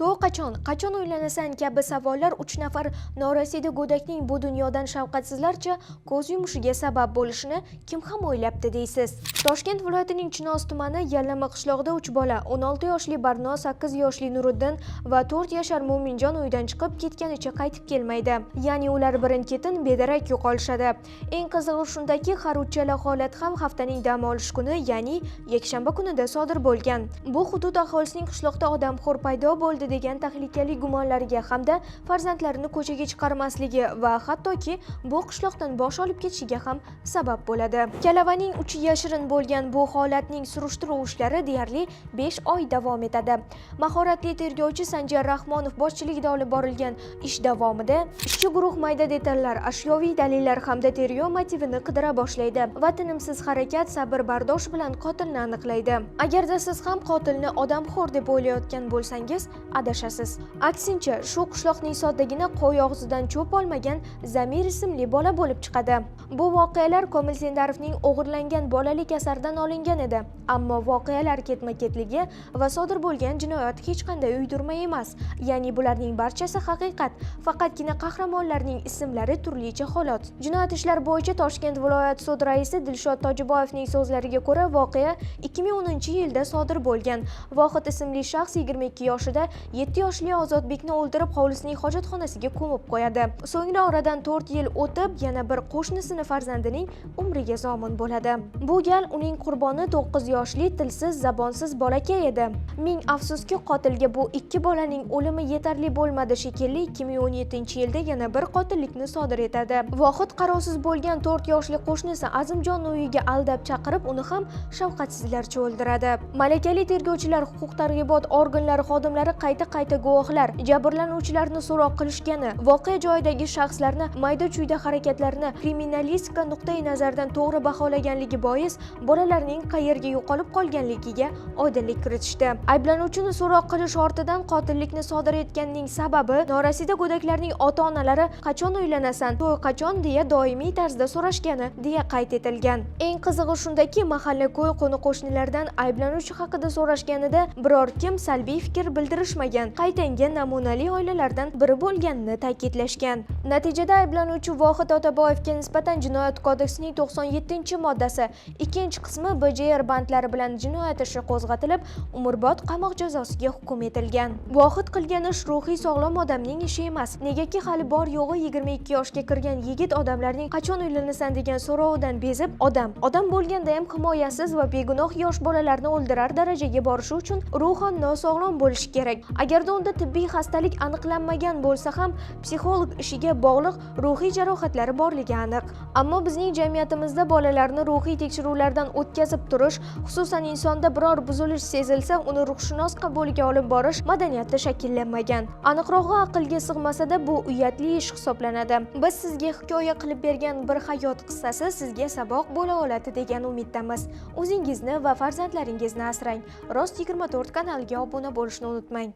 To'y qachon, qachon uylanasan kabi savollar 3 nafar norasida go'dakning bu dunyodan shafqatsizlarcha ko'z yumishiga sabab bo'lishini kim ham o'ylabdi deysiz. Toshkent viloyatining Chinoz tumani Yallama qishlog'ida 3 bola, 16 yoshli Barno, 8 yoshli Nuriddin va 4 yashar Mo'minjon uydan chiqib ketganicha qaytib kelmaydi. Ya'ni ular birin-ketin bedarak yo'qolishadi. Eng qizig'i shundaki, har uchala holat ham haftaning dam olish kuni, ya'ni yakshanba kunida sodir bo'lgan. Bu hudud aholisining qishloqda odamxo'r paydo bo'ldi degan tahlikali gumonlariga hamda farzandlarini ko'chaga chiqarmasligi va hattoki bu qishloqdan bosh olib ketishiga ham sabab bo'ladi. Kalavaning uchi yashirin bo'lgan bu holatning surishtiruv ishlari deyarli 5 oy davom etadi. Mahoratli tergovchi Sanjar Rahmonov boshchiligida olib borilgan ish davomida ishchi guruh mayda detallar, ashyoviy dalillar hamda tergov motivini qidira boshlaydi va tinimsiz harakat, sabr bardosh bilan qotilni aniqlaydi. Agarda siz ham qotilni odamxo'r deb o'ylayotgan bo'lsangiz, adashasiz. Aksincha, shu qishloqning soddagina qo'y og'zidan cho'p olmagan Zamir ismli bola bo'lib chiqadi. Bu voqealar Komil Sendarovning O'g'irlangan bolalik asaridan olingan edi. Ammo voqealar ketma-ketligi va sodir bo'lgan jinoyat hech qanday uydirma emas. Ya'ni bularning barchasi haqiqat. Faqatgina qahramonlarning ismlari turlicha holat. Jinoyat ishlari bo'yicha Toshkent viloyat sud raisi Dilshod Tojiboyevning so'zlariga ko'ra, voqea 2010-yilda sodir bo'lgan. Vohid ismli shaxs 22 yoshida 7 yoshli Ozodbekni o'ldirib, hovlisining hojatxonasiga ko'mib qo'yadi. So'ngra oradan 4 yil o'tib, yana bir qo'shnisini farzandining umriga zomin bo'ladi. Bu gal uning qurboni 9 yoshli tilsiz, zabonsiz bolakay edi. Ming afsuski, qotilga bu ikki bolaning o'limi yetarli bo'lmadi shekilli, 2017-yilda yana bir qotillikni sodir etadi. Vohid qarovsiz bo'lgan 4 yoshli qo'shnisi Azimjonni uyiga aldab chaqirib, uni ham shafqatsizlarcha o'ldiradi. Malakali tergovchilar, huquq-tartibot organlari xodimlari qayta-qayta guvohlar, jabrlanuvchilarni so'roq qilishgani, voqea joyidagi shaxslarni mayda-chuyda harakatlarini kriminalistika nuqtai nazaridan to'g'ri baholaganligi bois bolalarning qayerga yo'qolib qolganligiga oydinlik kiritishdi. Ayblanuvchini so'roq qilish ortidan qotillikni sodir etganning sababi norasida go'daklarning ota-onalari qachon uylanasan, to'y qachon deya doimiy tarzda so'rashgani deya qayd etilgan. Eng qizig'i shundaki, mahalla ko'y qo'ni-qo'shnilardan ayblanuvchi haqida so'rashganida biror kim salbiy fikr bildirishmagan, qaytanga namunali oilalardan biri bo'lganini ta'kidlashgan. Natijada ayblanuvchi Vohid Otaboyevga nisbatan Jinoyat kodeksining 97-moddasi 2-qismi BJR bandlari bilan jinoyat ishi qo'zg'atilib, umrbod qamoq jazosiga hukm etilgan. Vohid qilgan ish ruhiy sog'lom odamning ishi emas. Negaki hali bor yo'g'i 22 yoshga kirgan yigit odamlarning qachon uylanasan degan so'rovidan bezib, odam bo'lganda ham himoyasiz va begunoh yosh bolalarni o'ldirar darajaga borishi uchun ruhan nosog'lom bo'lishi kerak. Agarda unda tibbiy xastalik aniqlanmagan bo'lsa ham, psixolog ishiga bog'liq ruhiy jarohatlari borligi aniq. Ammo bizning jamiyatimizda bolalarni ruhiy tekshiruvlardan o'tkazib turish, xususan insonda biror buzilish sezilsa, uni ruhshunos qabuliga olib borish madaniyati shakllanmagan. Aniqrog'i, aqlga sig'masa-da, bu uyatli ish hisoblanadi. Biz sizga hikoya qilib bergan bir hayot qissasi sizga saboq bo'la oladi degan umiddamiz. O'zingizni va farzandlaringizni asrang. Rost 24 kanaliga obuna bo'lishni unutmang.